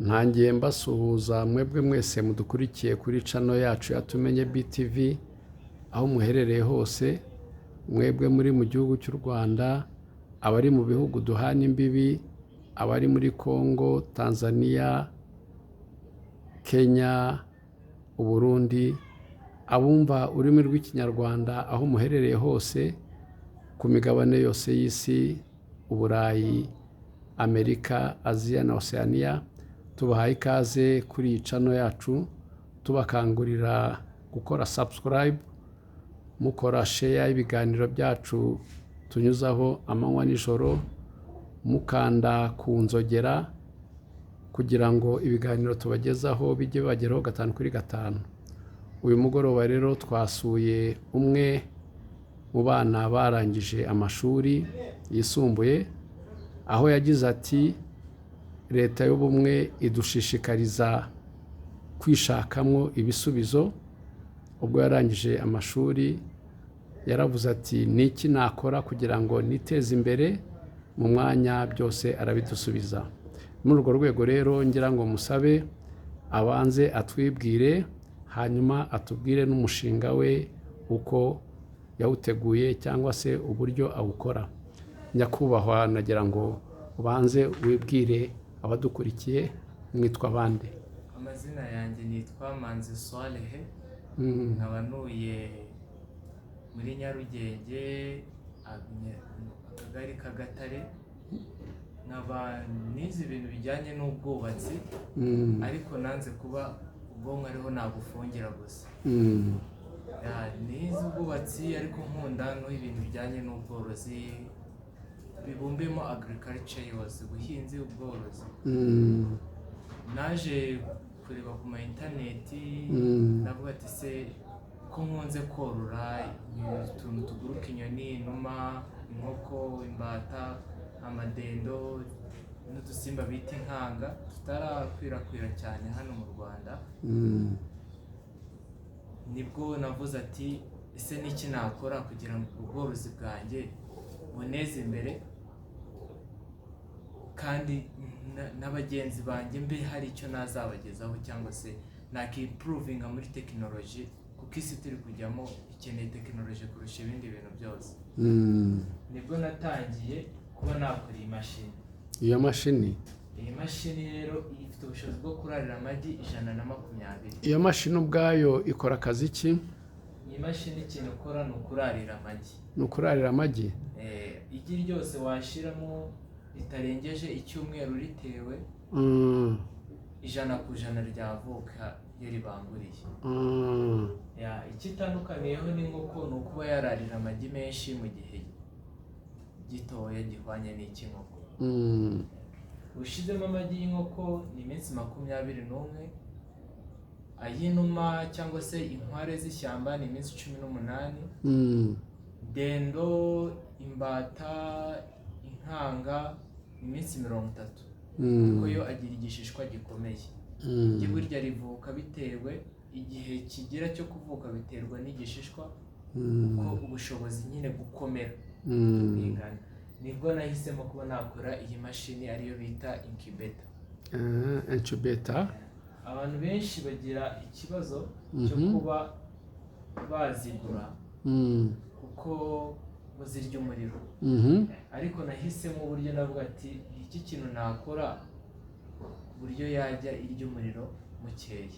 Ntangiye mbasuhuza mwebwe mwese mudukurikiye kuri channel yacu ya Tumenye BTV, aho muherereye hose, mwebwe muri mu gihugu cy'u Rwanda, abari mu bihugu duhana imbibi, abari muri Congo, Tanzania, Kenya, Uburundi, abumva ururimi rw'Ikinyarwanda aho muherereye hose, ku migabane yose y'isi, Uburayi, Amerika, Aziya na Oceania, tubahaye ikaze kuri iyi channel yacu, tubakangurira gukora subscribe, mukora share y'ibiganiro byacu tunyuzaho amanywa n'ijoro, mukanda ku nzogera kugira ngo ibiganiro tubagezaho bijye bibageraho gatanu kuri gatanu. Uyu mugoroba rero twasuye umwe mu bana barangije amashuri yisumbuye, aho yagize ati: "Leta y'ubumwe idushishikariza kwishakamo ibisubizo." Ubwo yarangije amashuri yaravuze ati: "Niki nakora kugira ngo niteze imbere?" Mu mwanya byose arabidusubiza. Muri urwo rwego rero ngira ngo musabe abanze atwibwire, hanyuma atubwire n'umushinga we uko yawuteguye cyangwa se uburyo awukora. Nyakubahwa, nagira ngo ubanze wibwire abadukurikiye, mwitwa bande? Amazina yanjye nitwa Manzi Swalehe, nkaba ntuye muri Nyarugenge, Akagari k'Agatare, nkaba nize ibintu bijyanye n'ubwubatsi, ariko nanze kuba ubwonko ariho nagufungira gusa. Nize ubwubatsi ariko nkunda n'ibintu bijyanye n'ubworozi, bibumbemo agriculture yose, ubuhinzi, ubworozi. Naje kureba ku ma interineti, ndavuga ati: "Se ko nkunze korora utuntu tuguruka, inyoni, inuma, inkoko, imbata, amadendo n'udusimba bita inkanga tutarakwirakwira cyane hano mu Rwanda?" Nibwo navuze ati: "Ese niki nakora kugira ngo ubworozi bwanjye buneze imbere kandi na bagenzi banjye mbe hari icyo nazabagezaho cyangwa se nakimprovinga muri tekinoloji, kuko isi turi kujyamo ikeneye tekinoloji kurusha ibindi bintu byose?" Nibwo natangiye kuba nakora iyi mashini. Iyo mashini? Iyi mashini rero ifite ubushobozi bwo kurarira amagi 120. Iyo mashini ubwayo ikora akazi ki? Iyi mashini ikintu ikora ni ukurarira amagi. Ni ukurarira amagi? Igi ryose washyiramo ritarengeje icyumweru ritewe, 100% ryavuka iyo ribanguriye. Icyo itandukaniyeho n'inkoko ni ukuba yararira amagi menshi mu gihe gitoya gihwanye n'icy'inkoko. Ushyizemo amagi y'inkoko ni iminsi 21, ay'inuma cyangwa se inkware z'ishyamba ni iminsi 18, dendo, imbata, inkanga ni iminsi 30, kuko yo agira igishishwa gikomeye. Igi burya rivuka bitewe, igihe kigira cyo kuvuka biterwa n'igishishwa, ko ubushobozi nyine gukomera bingana. Nibwo nahisemo kuba nakora iyi mashini ariyo bita incubator. Ah, incubator. Abantu benshi bagira ikibazo cyo kuba bazigura kuko ngo zirya umuriro, ariko nahisemo uburyo, navuga ati: "Ni iki kintu nakora ku buryo yajya irya umuriro mukeya?"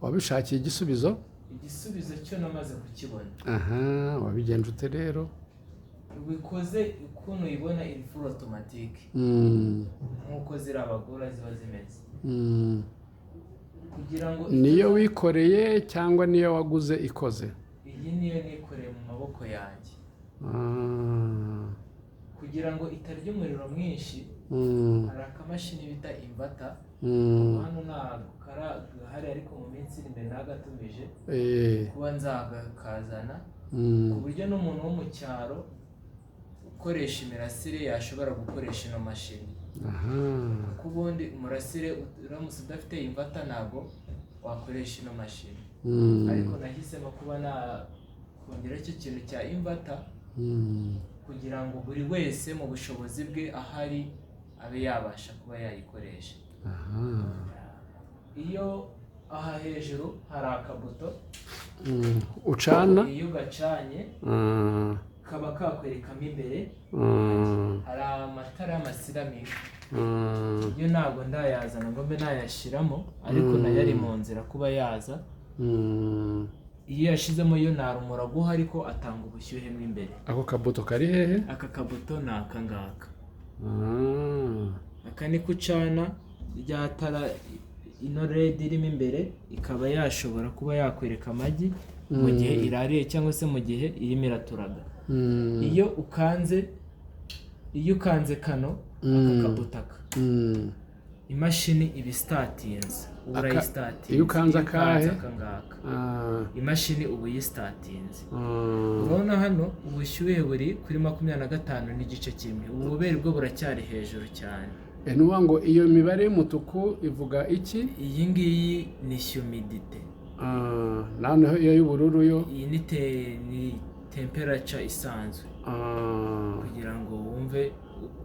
Wabishakiye igisubizo? Igisubizo cyo namaze kukibona. Aha, wabigenje ute rero? Bikoze ukuntu uyibona iri full automatic, nk'uko ziriya bagura ziba zimeze, kugira ngo Niyo wikoreye cyangwa niyo waguze ikoze? Iyi niyo nikoreye mu maboko yanjye. Kugira ngo itarya umuriro mwinshi, hari akamashini bita inverter. Hano ntabwo gahari, ariko mu minsi iri imbere nagatumije, kuba nzagakazana, ku buryo n'umuntu wo mu cyaro ukoresha imirasire yashobora gukoresha ino mashini, kuko ubundi umurasire uramutse udafite inverter ntabwo wakoresha ino mashini. Ariko nahisemo kuba nakongera icyo kintu cya inverter kugira ngo buri wese mu bushobozi bwe ahari abe yabasha kuba yayikoresha. Iyo aha hejuru hari akabuto. Ucana. Iyo ugacanye kaba kakwerekamo imbere. Hari amatara y'amasiramike. Yo ntabwo ndayazana ngo mbe nayashyiramo, ariko nayo ari mu nzira kuba yaza. Iyo yashizemo yo nta rumuri aguha, ariko atanga ubushyuhe mo imbere. Ako kabuto kari hehe? Aka kabuto ni aka ngaka. Aka niko ucana rya tara, ino LED irimo imbere ikaba yashobora kuba yakwereka amagi mu gihe irariye cyangwa se mu gihe irimo iraturaga. Iyo ukanze kano aka kabuto aka, imashini iba isitatinze, uba urayisitatinze. Iyo ukanze akahe? Aka ngaka, imashini uba uyisitatinze. Urabona hano ubushyuhe buri kuri 25.1, ububobere bwo buracyari hejuru cyane. Ni ukuvuga ngo iyo mibare y'umutuku ivuga iki? Iyi ngiyi ni humidité. Ah, noneho iyo y'ubururu yo? Iyi ni temperature isanzwe. Kugira ngo wumve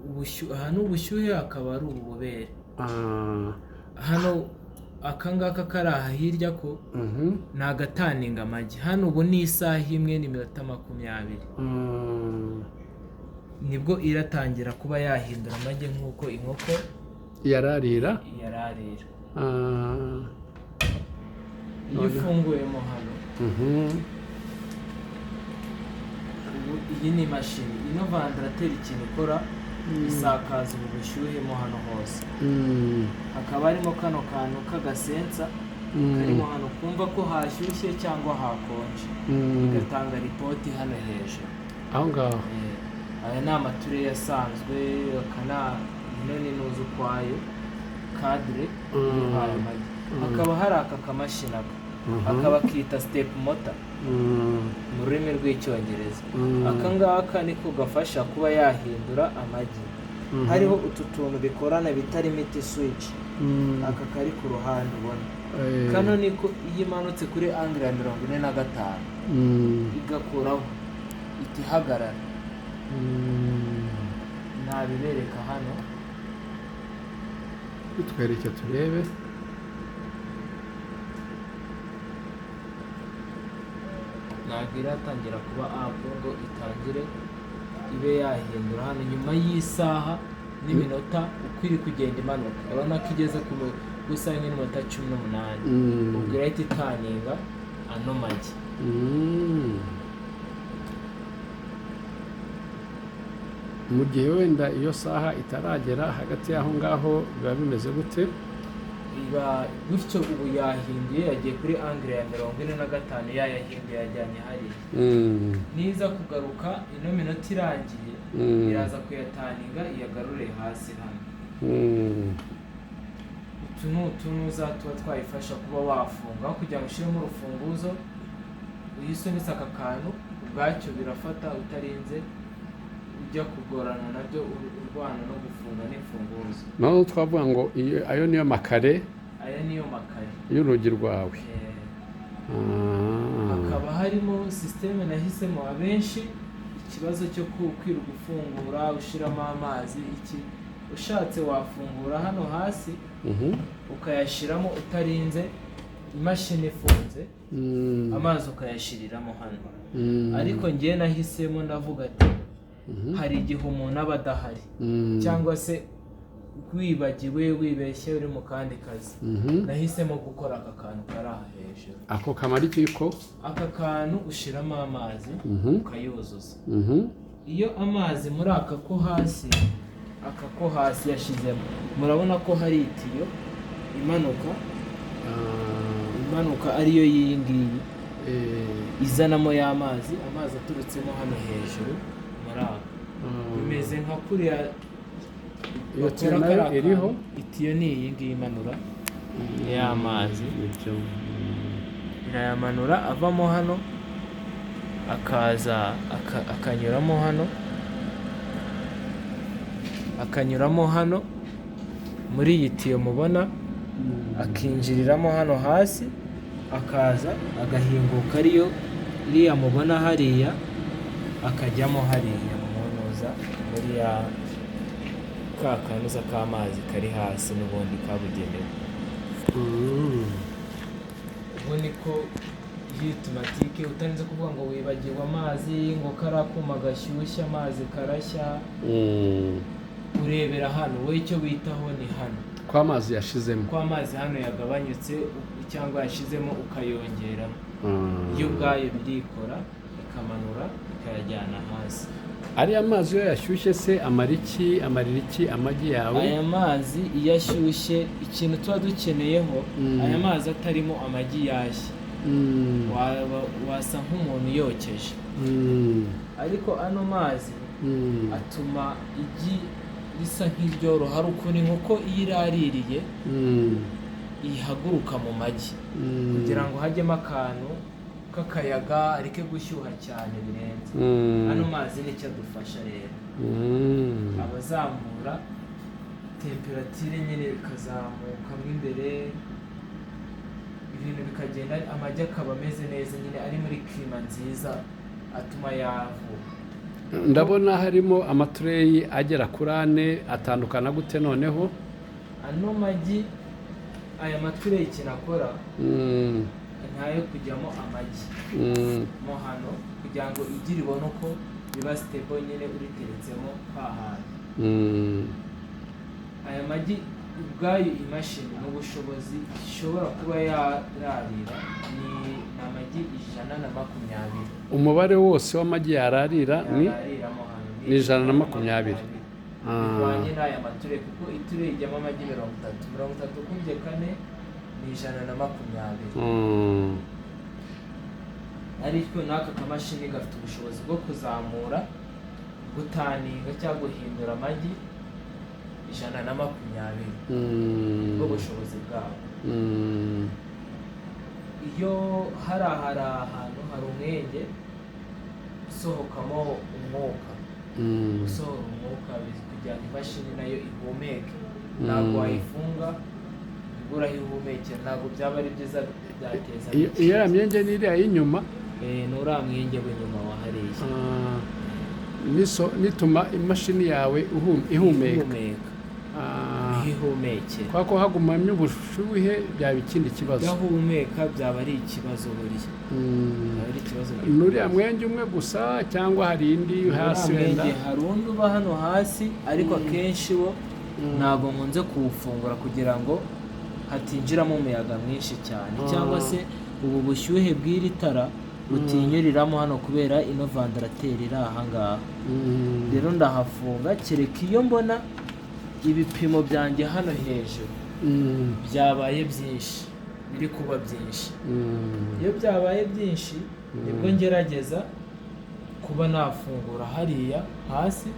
ubushyuhe, aha ni ubushyuhe, akaba ari ububobere. Hano aka ngaka kari aha hirya ko ni agataninga amagi. Hano ubu ni isaha 1:20. Nibwo iratangira kuba yahindura amagi nk'uko inkoko yararira. Yararira. Iyo ufunguyemo hano, ubu iyi ni imashini, ino ventilateur ikintu ikora, isakaza ubu bushyuhe mo hano hose. Hakaba harimo kano kantu k'agasensor karimo hano kumva ko hashyushye cyangwa hakonje, igatanga report hano hejuru. Aho ngaho. Aya ni amatureyi asanzwe, aka ino ni nuza ukwayo cadre iriho ayo magi. Hakaba hari aka kamashini, aka aka bakita step motor mu rurimi rw'Icyongereza. Aka ngaka niko gafasha kuba yahindura amagi. Hariho utu tuntu bikorana bita limit switch. Aka kari ku ruhande ubona, kano niko iyo imanutse kuri angle ya 45, igakuraho ita ihagarara. Nabibereka hano. Bitwereke turebe. Ntabwo iratangira kuba up ngo itangire ibe yahindura hano. Nyuma y'isaha n'iminota, uko iri kugenda imanuka, urabona ko igeze ku isaha 1:18, ubwo irahita itaninga ano magi. Mu gihe wenda iyo saha itaragera, hagati y'aho ngaho biba bimeze gute? Iba gutyo. Ubu yahinduye, yagiye kuri angle ya 45, yayahinduye, yajyanye hariya. Niza kugaruka ino minota irangiye, iraza kuyataninga iyagarure hasi hano. Utu ni utunuza tuba twayifasha kuba wafunga, aho kugira ngo ushyiremo urufunguzo, uyisunitse aka kantu ubwacyo birafata, utarinze ujya kugorana nabyo urwana no gufunga n'imfunguzo. Noneho twavuga ngo ayo niyo makare Aya niyo makare y'urugi rwawe. Hakaba harimo système nahisemo. Abenshi ikibazo cyo kwirirwa ufungura ushyiramo amazi iki, ushatse wafungura hano hasi, ukayashyiramo utarinze imashini ifunze, amazi ukayashyiriramo hano. Ariko ngewe nahisemo, ndavuga ati hari igihe umuntu aba adahari, cyangwa se wibagiwe, wibeshye uri mu kandi kazi. Nahisemo gukora aka kantu kari aha hejuru. Ako kamara iki ko? Aka kantu ushyiramo amazi, ukayuzuza. Iyo amazi muri aka ko hasi, aka ko hasi yashizemo, murabona ko hari itiyo imanuka, imanuka ariyo y'iyi ngiyi, izanamo y'amazi, amazi aturutsemo hano hejuru muri aka. Bimeze nka kuriya Iyo tiyo bakora nayo kariya iriho? kantu. Itiyo ni iyi ngiyi imanura y'amazi. Nibyo. Irayamanura avamo hano, akaza akanyuramo hano, akanyuramo hano muri iyi tiyo mubona, akinjiriramo hano hasi, akaza agahinguka ariyo iriya mubona hariya, akajyamo hariya munuza muri ya ka kanuza k'amazi kari hasi n'ubundi kabugenewe. Ubu niko iri automatique, utarinze kuvuga ngo wibagirwa amazi, ngo kariya kuma gashyushya amazi karashya. Urebera hano, wowe icyo witaho ni hano. Ko amazi yashizemo. Ko amazi hano yagabanyutse cyangwa yashizemo, ukayongeramo. Yo ubwayo birikora, ikamanura ikayajyana hasi. Ariya mazi iyo yashyushye se amara iki, amarira iki amagi yawe? Aya mazi iyo ashyushye, ikintu tuba dukeneyeho, aya mazi atarimo amagi yashya, wasa nk'umuntu yokeje. Ariko ano mazi atuma igi risa nk'iryoroha. Hari ukuntu inkoko iyo iraririye ihaguruka mu magi, kugira ngo hajyemo akantu k'akayaga, areke gushyuha cyane birenze. Ano mazi nicyo adufasha rero, abazamura température nyine, ikazamuka mo imbere, ibintu bikagenda, amagi akaba ameze neza nyine, ari muri climat nziza atuma yavuka. Ndabona harimo amatureyi agera kuri ane. Atandukana gute noneho? Ano magi, aya matureyi ikintu akora, ntayo kujyamo amagi mo hano, kugira ngo igi ribone uko riba stable nyine uriteretsemo hantu. Aya magi ubwayo, imashini n'ubushobozi ishobora kuba yararira ni amagi 120. Umubare wose w'amagi yararira ni Yarariramo hano ni 120. Bihwanye n'aya matureyi, kuko itureyi ijyamo amagi 30. 30 ukubye kane ni 120. Ariko n'aka kamashini gafite ubushobozi bwo kuzamura, gutaninga cyangwa guhindura amagi 120, nibwo bushobozi bwabo. Iyo hari ahantu hari umwenge usohokamo umwuka, usohora umwuka kugira ngo imashini nayo ihumeke. Ntabwo wayifunga ibura aho ihumekera, ntabwo byaba ari byiza, byateza Iyo ya myenge ni iriya y'inyuma? Eh, ni uriya mwenge w'inyuma wa hariya. Ah, nituma imashini yawe ihumeka. Ihumeka. Ah, niho ihumekera. Kubera ko hagumamye ubushyuhe byaba ikindi kibazo. Udahumeka byaba ari ikibazo buriya. Byaba ari ikibazo. Ni uriya mwenge umwe gusa cyangwa hari indi hasi Uriya wenda? mwenge, hari undi uba hano hasi, ariko akenshi wo ntabwo nkunze kuwufungura kugira ngo hatinjiramo umuyaga mwinshi cyane, cyangwa se ubu bushyuhe bw'iri tara butinyuriramo hano kubera ino ventilateur iri aha ngaha. Rero ndahafunga kereka iyo mbona ibipimo byanjye hano hejuru byabaye byinshi, biri kuba byinshi. Iyo byabaye byinshi nibwo ngerageza kuba nafungura hariya hasi,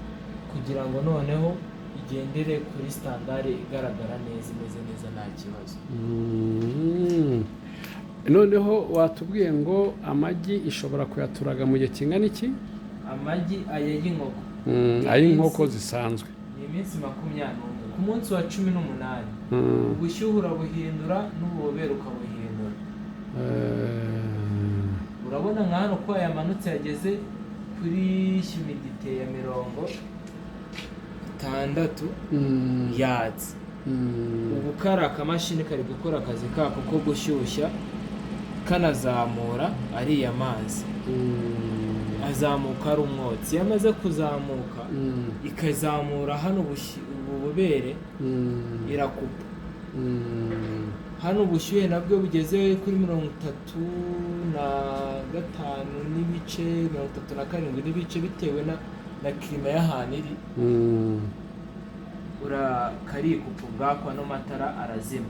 kugira ngo noneho igendere kuri standard igaragara neza, imeze neza, nta kibazo. Noneho watubwiye ngo amagi ishobora kuyaturaga mu gihe kingana iki? Amagi aya y'inkoko, Ay'inkoko zisanzwe. Ni iminsi 21. Ku munsi wa 18 ubushyuhe urabuhindura n'ububobere ukabuhindura. Urabona nka hano ko yamanutse, yageze kuri humidité ya 60, yatse. Ubu kari akamashini kari gukora akazi kako ko gushyushya, kanazamura ariya mazi. Azamuka ari umwotsi. Iyo amaze kuzamuka, ikazamura hano ububobere, irakupa. Hano ubushyuhe nabwo bugeze kuri 35 n'ibice, 37 n'ibice, bitewe na climat y'ahantu iri. Karikupa ubwako, ano matara arazima.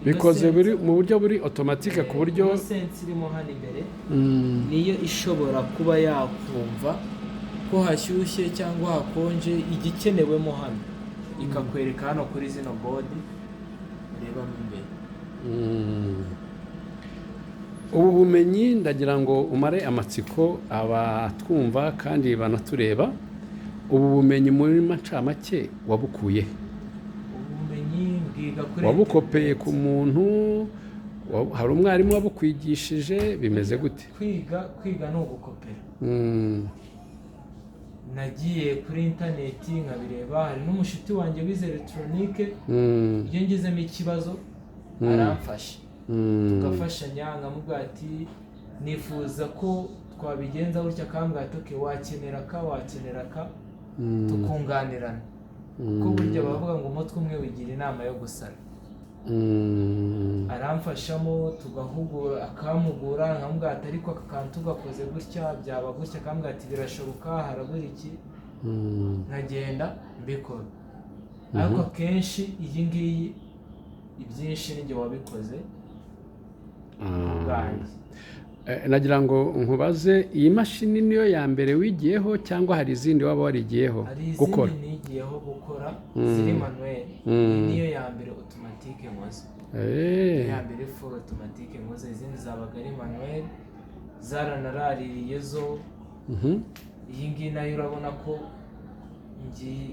Bikoze buri mu buryo buri automatique ku buryo Ino sensor irimo hano imbere niyo ishobora kuba yakumva ko hashyushye cyangwa hakonje, igikenewemo hano ikakwereka hano kuri zino bodi urebamo imbere. Ubu bumenyi, ndagira ngo umare amatsiko abatwumva kandi banatureba, ubu bumenyi muri macamake wabukuye he? Ubumenyi bwiga kuri Wabukopeye internet. ku muntu? Hari umwarimu wabukwigishije? Bimeze gute? Kwiga ni ugukopera. Nagiye kuri interineti nkabireba. Hari n'umushuti wanjye wize électronique. Iyo ngizemo ikibazo aramfasha. Tugafashanya, nkamubwira ati nifuza ko twabigenza gutya, akambwira ati okay, wakenera ka, wakenera ka, tukunganirana, kuko burya bavuga ngo umutwe umwe wigira inama yo gusara. Aramfashamo, tugahugura, akampugura, nkamubwira ati ariko aka kantu tugakoze gutya byaba gutya, akambwira ati birashoboka, harabura iki, nkagenda mbikora. Ariko akenshi iyi ngiyi ibyinshi ninjye wabikoze ubwanjye. Nagira ngo nkubaze, iyi mashini niyo ya mbere wigiyeho cyangwa hari izindi waba warigiyeho Hari gukora? izindi nigiyeho gukora ziri manuel. Iyi niyo ya mbere automatique nkoze. Iya mbere full automatique nkoze, izindi zabaga ari manuel, zaranaraririye zo. Iyi ngiyi nayo urabona ko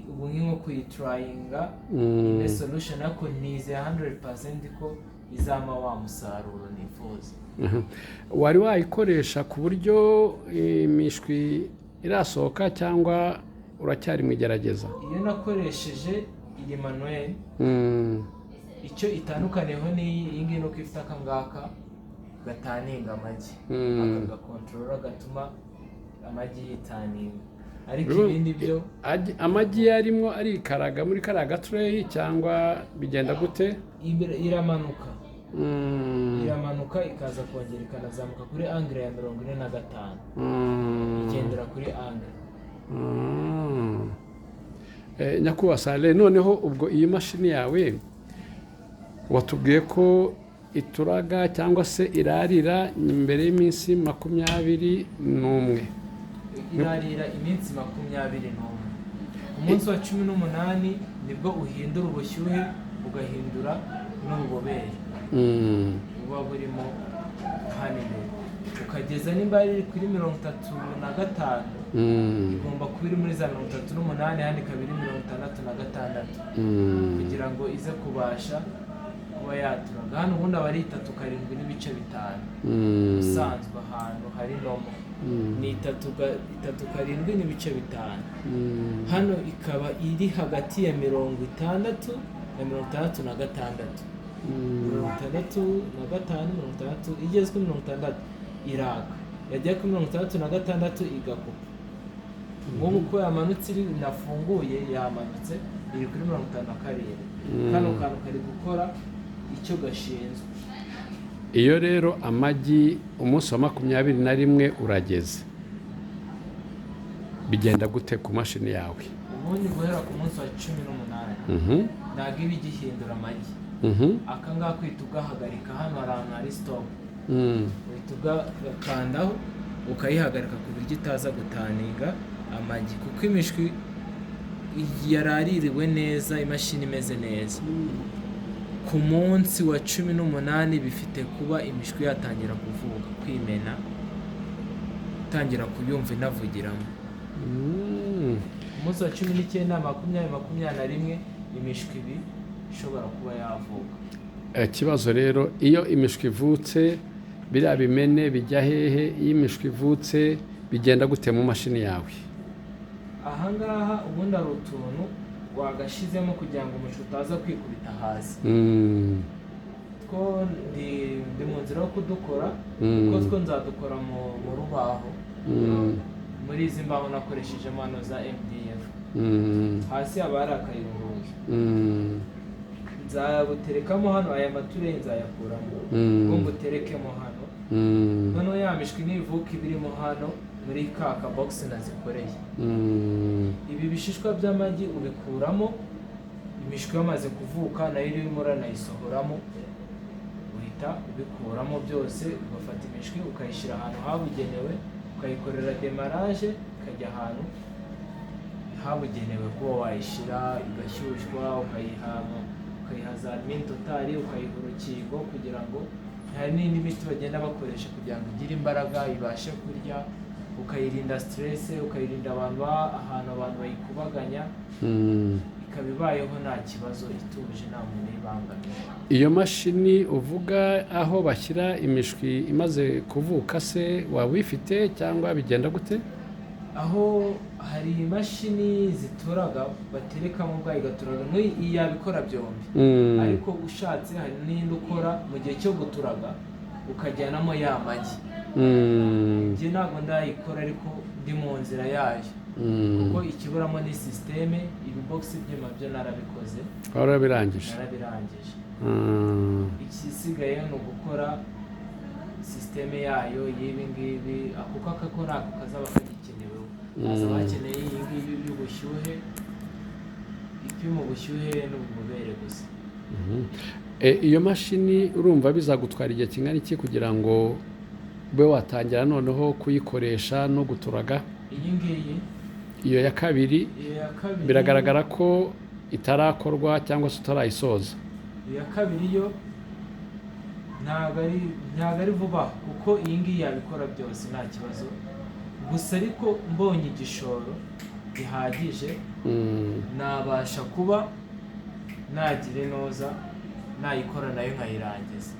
ubu nko kuyitrayinga ine solution, ariko nizeye 100% ko izampa wa musaruro nifuza. Wari wayikoresha ku buryo imishwi irasohoka cyangwa uracyari mu igerageza? Iyo nakoresheje iri manuel. Icyo itandukaniyeho n'iyi, iyi ngiyi ni uko ifite aka ngaka gataninga amagi, aka gakontorora gatuma amagi yitaninga, ariko ibindi byo Amagi yarimo arikaraga muri kariya gatureyi cyangwa bigenda gute? Iramanuka, iramanuka ikaza kongera ikanazamuka kuri angle ya 45. Igendera kuri angle. Nyakubahwa Sale, noneho ubwo iyi mashini yawe watubwiye ko ituraga cyangwa se irarira mbere y'iminsi 21. Irarira iminsi 21. Ku munsi wa 18 nibwo uhindura ubushyuhe, ugahindura n'ububobere buba burimo hano imbere, ukageza nimba ari kuri 35, igomba kuba iri muri za 38, hano ikaba iri 66, kugira ngo ize kubasha kuba yaturaga. Hano ubundi aba ari 37.5. Ubusanzwe ahantu hari normal ni 37.5. Hano ikaba iri hagati ya 60 na 66, 65, 60. Igeze kuri 60 iraka, yajya kuri 66 igakupa. Nk'ubu uko yamanutse, iri inafunguye, yamanutse iri kuri 57. Kano kantu kari gukora icyo gashinzwe. Iyo rero amagi umunsi wa 21 urageze, bigenda gute ku mashini yawe? Ubundi guhera ku munsi wa 18 ntabwo iba igihindura amagi. Aka ngaka uhita ugahagarika. Hano hari ahantu hari stop, uhita ugakandaho ukayihagarika ku buryo itaza gutaninga amagi, kuko imishwi yaraririwe neza, imashini imeze neza. Ku munsi wa 18 bifite kuba imishwi yatangira kuvuka, kwimena, itangira kuyumva inavugiramo. Ku munsi wa 19, 20, 21, imishwi ibi ishobora kuba yavuka. Ikibazo rero, iyo imishwi ivutse, biriya bimene bijya hehe? Iyo imishwi ivutse bigenda gute mu mashini yawe? Ahangaha ubundi hari utuntu wagashizemo kugira ngo umushwi utaza kwikubita hasi. Two ndi mu nzira yo kudukora, kuko two nzadukora mu rubaho, muri izi mbaho nakoreshejemo hano za MDF. Hasi haba hari akayunguruzo. Nzabuterekamo hano, aya matureyi nzayakuramo, ubwo mbuterekemo hano. Noneho ya mishwi nivuka iba irimo hano muri ka kabogisi nazikoreye. Ibi bishishwa by'amagi ubikuramo imishwi yamaze kuvuka, nayo irimo uranayisohoramo, uhita ubikuramo byose, ugafata imishwi ukayishyira ahantu habugenewe, ukayikorera démarrage, ikajya ahantu habugenewe kuba wayishyira, igashyushywa, ukayiha za Total, ukayiha urukingo, kugira ngo hari n'indi miti bagenda bakoresha kugira ngo igire imbaraga, ibashe kurya, ukayirinda stress, ukayirinda abantu ahantu abantu bayikubaganya, ikaba ibayeho nta kibazo, ituje, nta muntu uyibangamiye. Iyo mashini uvuga aho bashyira imishwi imaze kuvuka se waba uyifite cyangwa bigenda gute? Aho hari imashini zituraga, baterekamo ubwayo igaturaga, nk'iyi yabikora byombi. Ariko ushatse hari n'indi ukora mu gihe cyo guturaga ukajyanamo ya magi. Njye ntabwo ndayikora, ariko ndi mu nzira yayo, kuko ikiburamo ni système. Ibibogisi byuma byo narabikoze. Warabirangije? Narabirangije. Igisigaye ni ugukora système yayo y'ibi ngibi, kuko aka ko ntabwo kazaba kagikeneweho. Hazaba hakeneye iyi ngiyi y'ubushyuhe, ipima ubushyuhe n'ububobere gusa. Iyo mashini urumva bizagutwara igihe kingana iki kugira ngo ube watangira noneho kuyikoresha no guturaga? Iyi ngiyi? Iyo ya kabiri. Iyo ya kabiri. Biragaragara ko itarakorwa cyangwa se utarayisoza. Iya kabiri yo ntabwo ari vuba, kuko iyi ngiyi yabikora byose nta kibazo. Gusa ariko mbonye igishoro gihagije, nabasha kuba nagira inoza nayikora nayo nkayirangiza.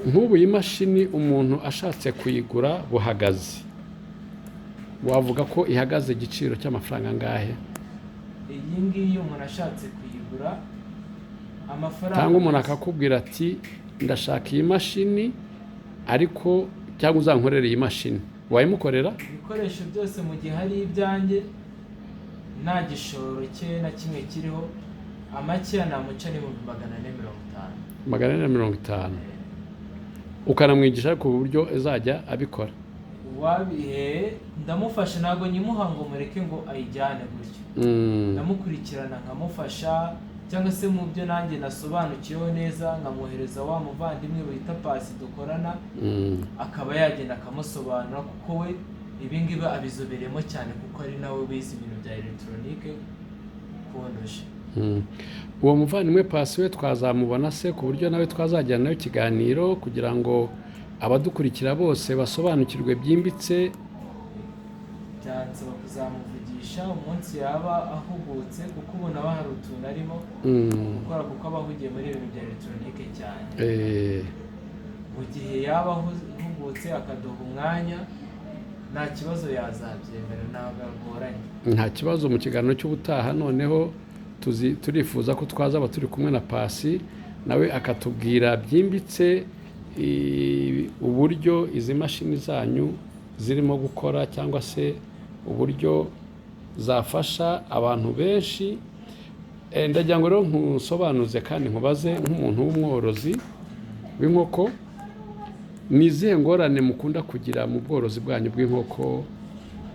Nk'ubu iyi mashini umuntu ashatse kuyigura buhagaze, wavuga ko ihagaze igiciro cy'amafaranga angahe? Iyi ngiyi umuntu ashatse kuyigura, amafaranga Cyangwa umuntu akakubwira ati: "Ndashaka iyi mashini ariko", cyangwa "Uzankorere iyi mashini", wayimukorera? Ibikoresho byose mu gihe hari ibyanjye, nta gishoro cye na kimwe kiriho, amakeya namuca ni 450,000. 450, ukanamwigisha ku buryo azajya abikora? Wabihe ndamufasha, ntabwo nyimuha ngo mureke ngo ayijyane gutyo. Ndamukurikirana nkamufasha, cyangwa se mu byo nanjye nasobanukiweho neza nkamwohereza wa muvandimwe wita Pasi dukorana, akaba yagenda akamusobanura, kuko we ibi ngibi abizobereyemo cyane, kuko ari nawe wize ibintu bya elegitoronike kundusha. Uwo muvandimwe Pasi we twazamubona se, ku buryo nawe twazajyana nawe ikiganiro kugira ngo abadukurikira bose basobanukirwe byimbitse? Byansaba kuzamuvugisha umunsi yaba ahugutse, kuko ubu nawe hari utuntu arimo gukora, kuko aba ahugiye muri ibintu bya elegitoronike cyane. Mu gihe yaba ahugutse akaduha umwanya, nta kibazo, yazabyemera, ntabwo agoranye. Nta kibazo, mu kiganiro cy'ubutaha noneho turifuza ko twazaba turi kumwe na Pasi, nawe akatubwira byimbitse uburyo izi mashini zanyu zirimo gukora, cyangwa se uburyo zafasha abantu benshi. Ndagira ngo rero nkusobanuze kandi nkubaze nk'umuntu w'umworozi w'inkoko: ni izihe ngorane mukunda kugira mu bworozi bwanyu bw'inkoko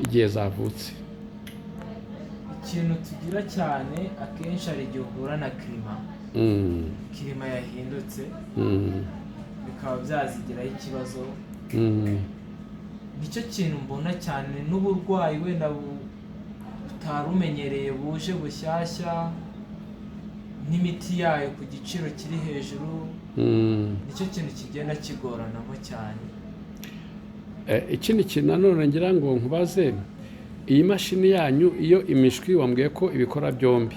igihe zavutse? Ikintu tugira cyane, akenshi hari igihe uhura na climat, climat yahindutse, bikaba byazigiraho ikibazo. Nicyo kintu mbona cyane, n'uburwayi wenda utari umenyereye buje bushyashya, n'imiti yayo ku giciro kiri hejuru. Nicyo kintu kigenda kigoranamo cyane. Ikindi kintu nanone ngira ngo nkubaze: iyi mashini yanyu, iyo imishwi wambwiye ko ibikora byombi,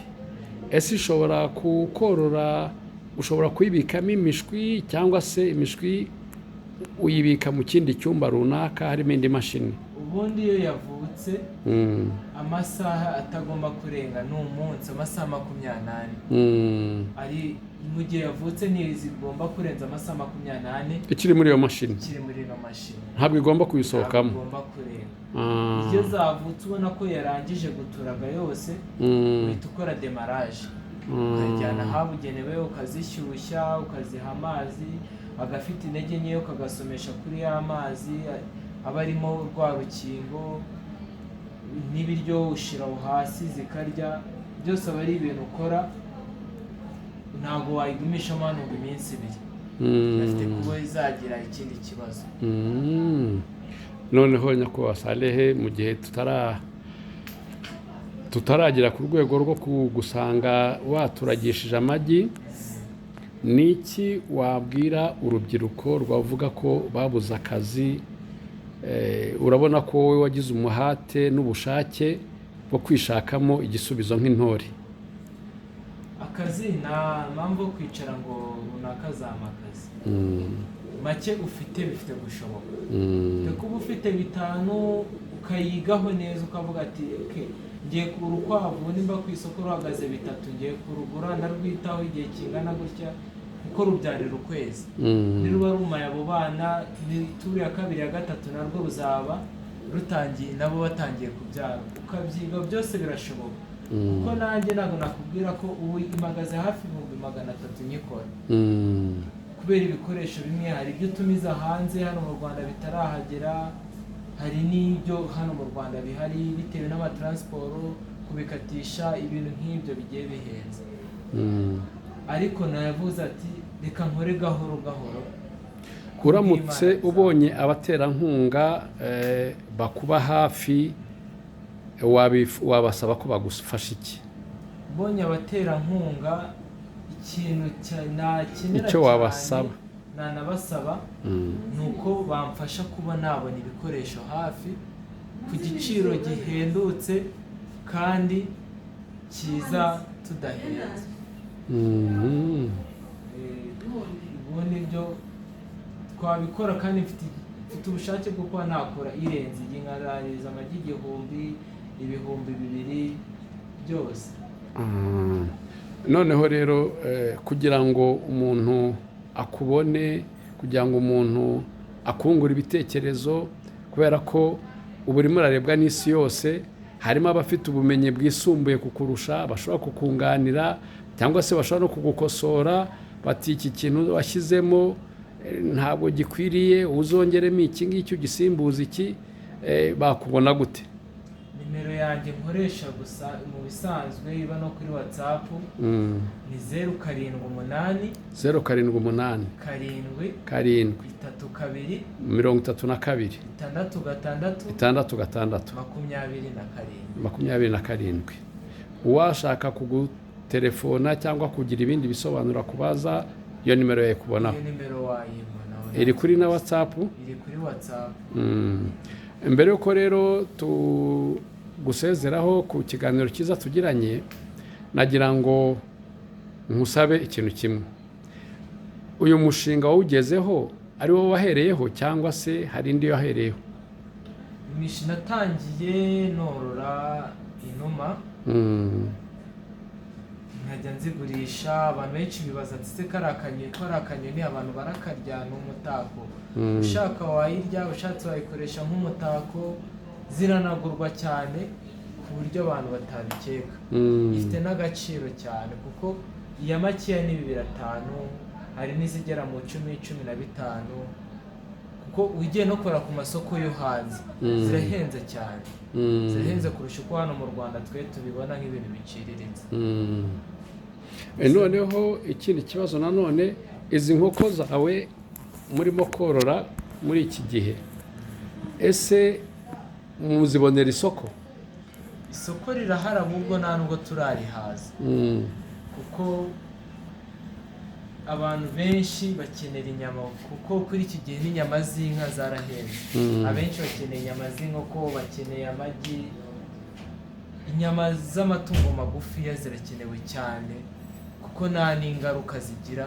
ese ishobora kukorora, ushobora kuyibikamo imishwi, cyangwa se imishwi uyibika mu kindi cyumba runaka harimo indi mashini? Ubundi iyo yavutse, amasaha atagomba kurenga ni umunsi, amasaha 24. Ari mu gihe yavutse ntizigomba kurenza amasaha 24 Ikiri muri iyo mashini? Ikiri muri ino mashini. Ntabwo igomba Ntabwo kuyisohokamo? igomba kurenga. Iyo zavutse ubona ko yarangije guturaga yose, uhita ukora démarrage, ukajyana ahabugenewe, ukazishyushya, ukaziha amazi, agafite intege nke ukagasomesha kuri ya mazi aba arimo rwa rukingo, n'ibiryo ushyira aho hasi zikarya. Byose aba ari ibintu ukora, ntabwo wayigumishamo hano ngo iminsi 2, afite kuba izagira ikindi kibazo. Noneho nyakubahwa Salehe, mu gihe tutaragera ku rwego rwo gusanga waturagishije amagi, ni iki wabwira urubyiruko rwavuga ko babuze akazi? Urabona ko wowe wagize umuhate n'ubushake bwo kwishakamo igisubizo nk'intore. Akazi, nta mpamvu yo kwicara ngo runaka azampa akazi. Make ufite bifite gushoboka. Reka uba ufite 5. Ukayigaho neza, ukavuga ati: "Okay, ngiye kugura urukwavu, nimba ku isoko ruhagaze 3, ngiye kurugura, ndarwitaho igihe kingana gutya, kuko rubyarira ukwezi." Niruba rumaye abo bana, ni turu ya kabiri, ya gatatu, narwo ruzaba rutangiye, nabo batangiye kubyara. Ukabyiga byose, birashoboka. Kuko nanjye ntabwo nakubwira ko ubu impagaze hafi 300,000 nyikora, kubera ibikoresho bimwe hari ibyo utumiza hanze, hano mu Rwanda bitarahagera, hari n'ibyo hano mu Rwanda bihari, bitewe n'amataransiporo, kubikatisha, ibintu nk'ibyo bigiye bihenze. Ariko nayavuze ati: "Reka nkore gahoro gahoro." Uramutse Kubw'Imana. ubonye abaterankunga bakuba hafi, wabasaba ko bagufasha iki? Mbonye abaterankunga, ikintu nakenera Icyo cyane, wabasaba. nanabasaba ni uko bamfasha kuba nabona ibikoresho hafi ku giciro gihendutse kandi cyiza, tudahenze. Ubundi ibyo twabikora, kandi mfite ubushake bwo kuba nakora irenze iyi, nkarariza amagi 1000, 2000 byose. Noneho rero, kugira ngo umuntu akubone, kugira ngo umuntu akungure ibitekerezo, kubera ko ubu urimo urarebwa n'isi yose, harimo abafite ubumenyi bwisumbuye kukurusha, bashobora kukunganira cyangwa se bashobora no kugukosora, bati: "Iki kintu washyizemo ntabwo gikwiriye, uzongeremo iki ngiki, ugisimbuza iki." Bakubona gute? Nimero yanjye nkoresha gusa mu bisanzwe, iba no kuri WhatsApp, ni 078, 078, 7, 7, 32, 32, 66, 66, 27. 27. Uwashaka kugutelefona cyangwa kugira ibindi bisobanuro akubaza, iyo nimero yayikubonaho? Iyo nimero wayibonaho. Iri kuri na WhatsApp? Iri kuri WhatsApp. Mbere y'uko rero tugusezeraho ku kiganiro cyiza tugiranye, nagira ngo nkusabe ikintu kimwe. Uyu mushinga wawugezeho ari wowe wahereyeho, cyangwa se hari indi wahereyeho? Natangiye norora inuma, nkajya nzigurisha. Abantu benshi bibaza ati: "Se kari akanyoni?" Ko ari akanyoni, abantu barakarya, ni umutako. Ushaka wayirya, ushatse wayikoresha nk'umutako. Ziranagurwa cyane ku buryo abantu batabikeka. Ifite n'agaciro cyane, kuko iya makeya ni 2,5, hari n'izigera mu 10, 15, kuko ugiye no kora ku masoko yo hanze, zirahenze cyane. Zirahenze kurusha uko hano mu Rwanda twe tubibona nk'ibintu biciriritse. Noneho ikindi kibazo nanone, izi nkoko zawe murimo korora muri iki gihe, ese muzibonera isoko? Isoko rirahari, ahubwo nta nubwo turarihaza, kuko abantu benshi bakenera inyama, kuko kuri iki gihe n'inyama z'inka zarahenze. Abenshi bakeneye inyama z'inkoko, bakeneye amagi, inyama z'amatungo magufiya zirakenewe cyane, kuko nta n'ingaruka zigira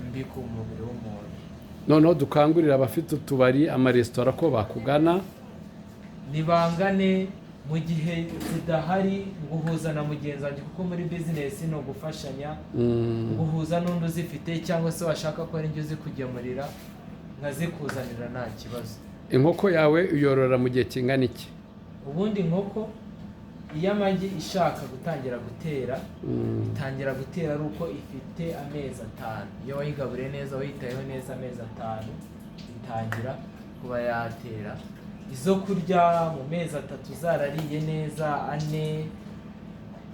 mbi ku mubiri w'umuntu. Noneho dukangurira abafite utubari, amaresitora, ko bakugana. Nibangane mu gihe zidahari, guhuza na mugenzi wanjye, kuko muri bizinesi ni ugufashanya. Guhuza n'undi uzifite, cyangwa se washaka ko ari njye uzikugemurira, nkazikuzanira, nta kibazo. Inkoko yawe uyorora mu gihe kingana iki? Ubundi inkoko iyo amagi ishaka gutangira gutera, itangira gutera ari uko ifite amezi 5. Iyo wayigaburiye neza, wayitayeho neza, amezi 5 itangira kuba yatera. Izo kurya mu mezi 3 zarariye neza, 4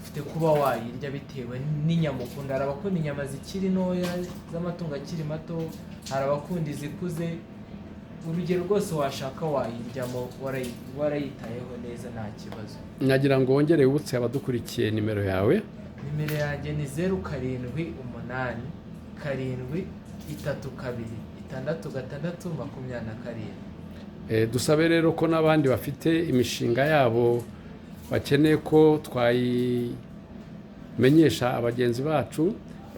ufite kuba wayirya, bitewe n'inyama ukunda. Hari abakunda inyama zikiri ntoya z'amatungo akiri mato, hari abakunda izikuze. Urugero rwose washaka wayiryamo, warayitayeho neza, nta kibazo. Nagira ngo wongere wibutse abadukurikiye nimero yawe. Nimero yanjye ni 0787326627. Dusabe rero ko n'abandi bafite imishinga yabo bakeneye ko twayimenyesha abagenzi bacu,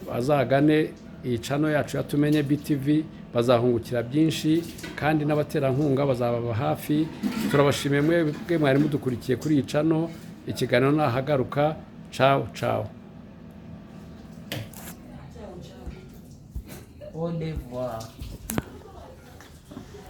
bazagane. Iyi channel yacu ya Tumenye BTV bazahungukira byinshi, kandi n'abaterankunga bazababa hafi. Turabashimiye mwebwe mwari mudukurikiye kuri iyi channel. Ikiganiro nahagaruka. Ciao ciao. Au revoir.